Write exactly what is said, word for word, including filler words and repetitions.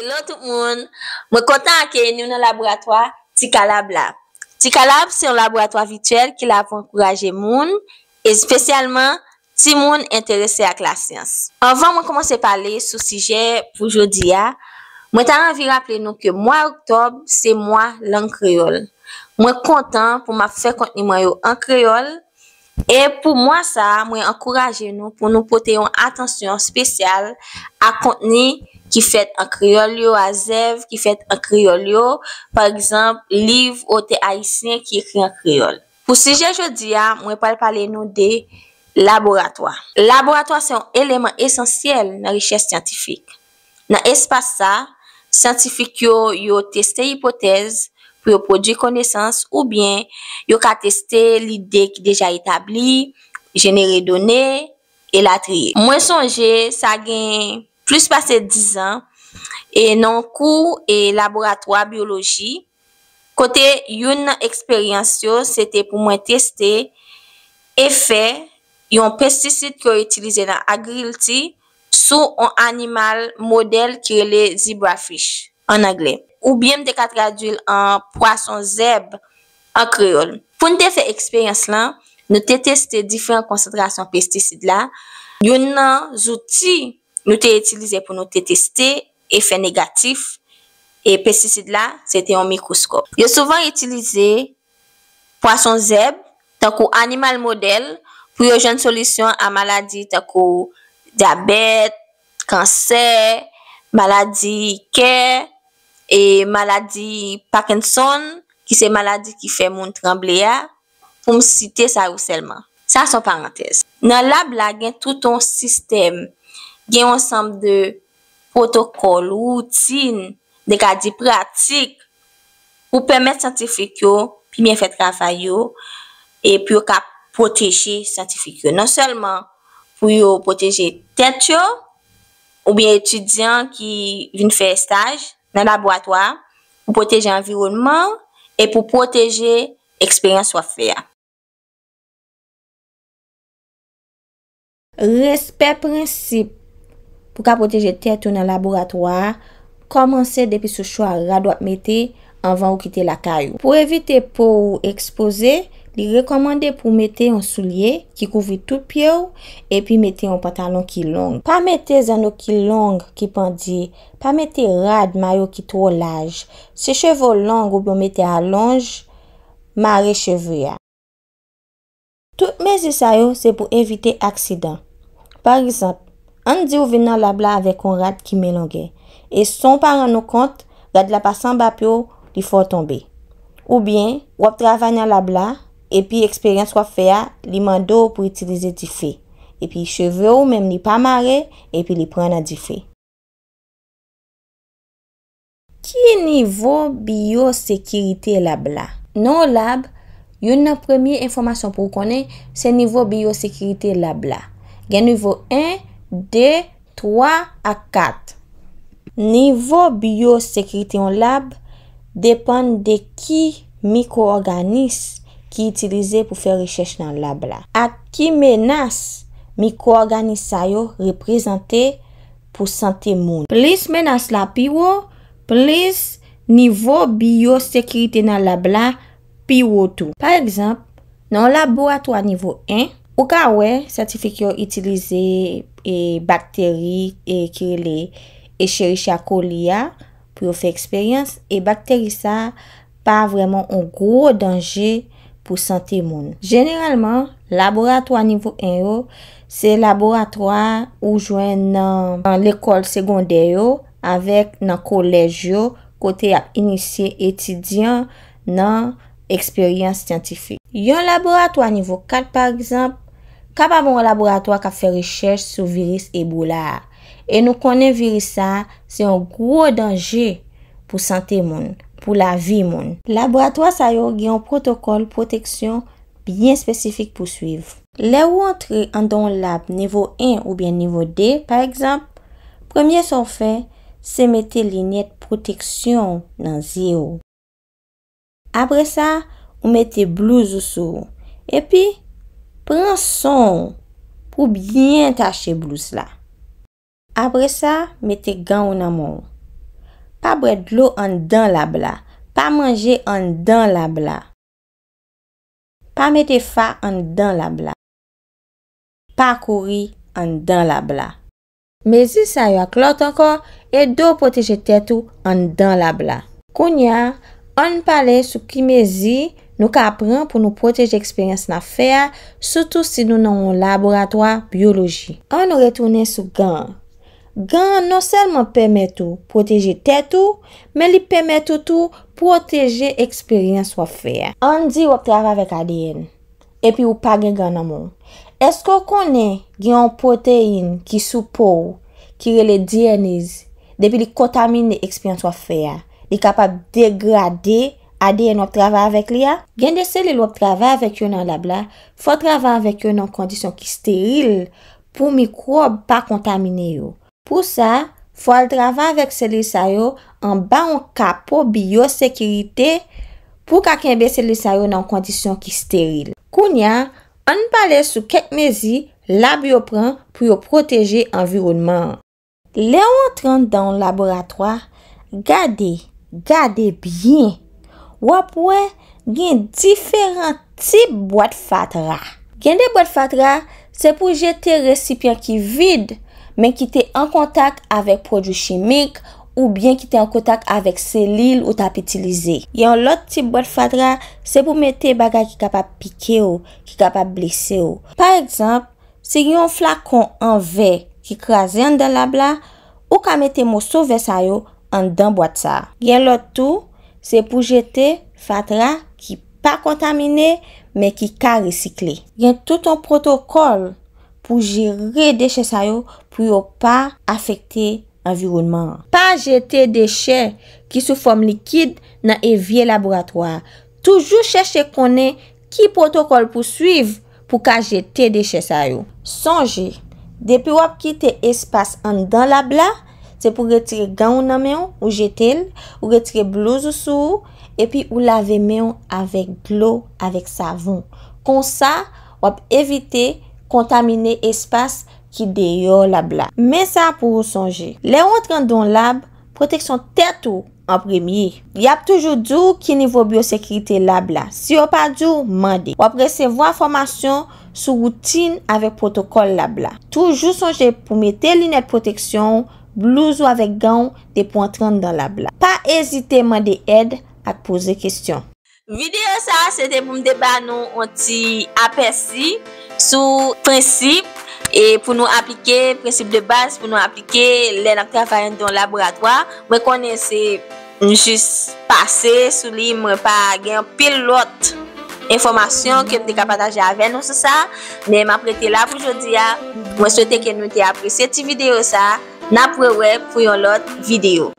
Hello tout moun! Mwen kontan akeyi nou nan laboratwa Ti Kalab la. Ti Kalab se yon laboratwa vityèl ki la pou ankouraje moun, espesyalman timoun enterese ak lasyans. Anvan mwen kòmanse pale sou sijè pou jodi a, mwen ta anvi raple nou ke mwa oktòb se mwa lang kreyòl. Mwen kontan pou m ap fè kontni mwen yo an kreyòl. E pou mwa sa a, mwen ankouraje nou pou nou pote yon atansyon espesyal a kontni ki fèt an kreyòl yo, a zèv ki fèt an kreyòl yo, pa egzanp, liv otè ayisyen ki ekri an kreyòl. Pou sijè jodi a, mwen pral pale nou de laboratwa. Laboratwa se yon eleman esansyèl nan rechèch syantifik. Nan espas sa, syantifik yo, yo teste ipotèz pou yo pwodui konesans oubyen yo ka teste lide ki deja etabli, jenere done, elatriye. Mwen sonje sa gen plis pase dizan, e nan yon kou e laboratwa byoloji, kote youn nan eksperyans yo se te pou mwen teste efè yon pestisid ke yo itilize nan agrikilti sou yon animal modèl ki rele zebrafish an anglè. Oubyen m te ka tradui l an pwason zèb an kreyòl. Pou n te fè eksperyans lan, nou te teste diferan konsantrasyon pestisid la. Youn nan zouti nou te itilize pou nou te teste efè negatif e pestisid la, se te yon mikwoskòp. Yo souvan itilize pwason zèb, tankou animal modèl, pou yo jwenn solisyon a maladi tankou dyabèt, kansè, maladi kè, e maladi Parkinson, ki se maladi ki fè moun tranble a, pou m site sa yo sèlman. Sa se yon parantèz. Nan lab la, gen tout yon sistèm, gen yon ansanm de pwotokòl, woutin, de ka di pratik, pou pèmèt syantifik yo pi byen fè travay yo e pou yo ka pwoteje syantifik yo. Non sèlman pou yo pwoteje tèt yo, oubyen etidyan ki vin fè estaj nan laboratwa, pou pwoteje anviwònman e pou pwoteje eksperyans w ap fè a. Respè prensip pou ka pwoteje tèt ou nan laboratwa a kòmanse depi sou chwa rad w ap mete anvan ou kite lakay ou. Pou evite po ou ekspoze, li rekòmande pou w mete yon soulye ki kouvri tout pye w epi mete yon pantalon ki long. Pa mete zanno ki long ki pandye, pa mete rad, mayo ki twò laj. Si cheve w long oubyen w mete alonj, mare cheve a. Tout mezi sa yo se pou evite aksidan. Pa egzanp, ann di w vin nan lab la avèk yon rad ki men longè, e san w pa rann ou kont, rad la pase anba pye w, li fè w tonbe. Oubyen, w ap travay nan lab la, epi eksperyans w ap fè a, li mande w pou itilize dife. Epi cheve w menm li pa mare, epi li pran nan dife. Ki nivo biyosekirite lab la? Nan yon lab, youn nan premye enfòmasyon pou w konnen se nivo biyosekirite lab la. Gen nivo en, de, twa ak kat. Nivo biyosekirite yon lab depann de ki mikwoòganis ki itilize pou fè rechèch nan lab la, ak ki menas mikwoòganis sa yo reprezante pou sante moun. Plis menas la pi wo, plis nivo biyosekirite nan lab la pi wo tou. Pa egzanp, nan yon laboratwa nivo en, ou ka wè syantifik yo itilize, e, bakteri, e, ki rele Escherichia coli a pou yo fè eksperyans, e bakteri sa a pa vrèman yon gwo danje pou sante moun. Jeneralman, laboratwa nivo en yo, se laboratwa ou jwenn nan, nan lekòl segondè yo, avèk nan kolèj yo, kote y ap inisye etidyan nan eksperyans syantifik. Yon laboratwa nivo kat, pa egzanp, kapab yon laboratwa k ap fè rechèch sou viris Ebola a. E nou konnen viris sa a se yon gwo danje pou sante moun, pou lavi moun. Laboratwa sa yo gen yon pwotokòl pwoteksyon byen espesifik pou swiv. Lè ou antre anndan yon lab nivo en oubyen nivo de, pa egzanp, premye sa w fè, se mete linèt pwoteksyon w nan zye w. Apre sa, ou mete blouz ou sou ou. Epi, pran son w pou w byen tache blouz la. Apre sa, mete gan w nan men w. Pa bwè dlo anndan lab la. Pa manje anndan lab la. Pa mete fa anndan lab la. Pa kouri anndan lab la. Mezi sa yo ak lòt ankò ede w pwoteje tèt ou anndan lab la. Kounye a, ann pale sou ki mezi nou ka pran pou nou pwoteje eksperyans n ap fè a, sitou si nou nan yon laboratwa byoloji. Ann retounen sou gan an. Gan an non sèlman pèmèt ou pwoteje tèt ou, men li pèmèt ou tou pwoteje eksperyans w ap fè a. Ann di w ap travay avèk A D N, epi ou pa gen gan nan men w. Èske w konnen gen yon pwoteyin ki sou po w ki rele D N As? Depi li kontamine eksperyans w ap fè a, li kapab degrade A D N w ap travay avèk li a. Gen de selil w ap travay avèk yo nan lab la, fò w travay avèk yo nan kondisyon ki steril pou mikwòb pa kontamine yo. Pou sa, fò w al travay avèk selil sa yo anba yon kapo byosekirite pou w ka kenbe selil sa yo nan yon kondisyon ki steril. Kounye a, ann pale sou kèk mezi lab yo pran pou yo pwoteje anviwònman an. Lè w antre anndan yon laboratwa, gade, gade byen. W ap wè gen diferan tip bwat fatra. Gen de bwat fatra, se pou jete resipyan ki vid, men ki te an kontak avèk pwodui chimik oubyen ki te an kontak avèk selil ou t ap itilize. Gen yon lòt tip bwat fatra, se pou mete bagay ki kapab pike w, ki kapab blese w. Pa egzanp, si gen yon flakon an vè ki kraze anndan lab la, ou ka mete moso vè sa yo anndan bwat sa a. Gen lòt tou, se pou jete fatra ki pa kontamine, men ki ka resikle. Gen tout yon pwotokòl pou jere dechè sa yo pou yo pa afekte anviwònman an. Pa jete dechè ki sou fòm likid nan evye laboratwa a. Toujou chèche konnen ki pwotokòl pou swiv pou ka jete dechè sa yo. Sonje, depi w ap kite espas anndan lab la, se pou w retire gan w nan men w, ou jete l, ou retire blouz ou sou ou, epi ou lave men w avèk dlo, avèk savon. Konsa, w ap evite kontamine espas ki deyò lab la. Men sa pou ou sonje, lè w antre anndan yon lab, pwoteksyon tèt ou an premye. Y ap toujou di w ki nivo byosekirite lab la. Si yo pa di w, mande. W ap resevwa fòmasyon sou woutin avèk pwotokòl lab la. Toujou sonje pou mete linèt pwoteksyon w, blouz ou avèk gan w depi w antre anndan lab la. Pa ezite mande èd ak poze kesyon. Videyo sa a, se te pou m te ba nou yon ti apèsi sou prensip e pou nou aplike, prensip de baz pou nou aplike lè n ap travay anndan yon laboratwa. Mwen konnen se m jis pase sou li, mwen pa gen anpil lòt enfòmasyon ke m te ka pataje avè nou sou sa, men m ap rete la pou jodi a. Mwen swete ke nou te apresye ti videyo sa a. N ap rewè pou yon lòt videyo.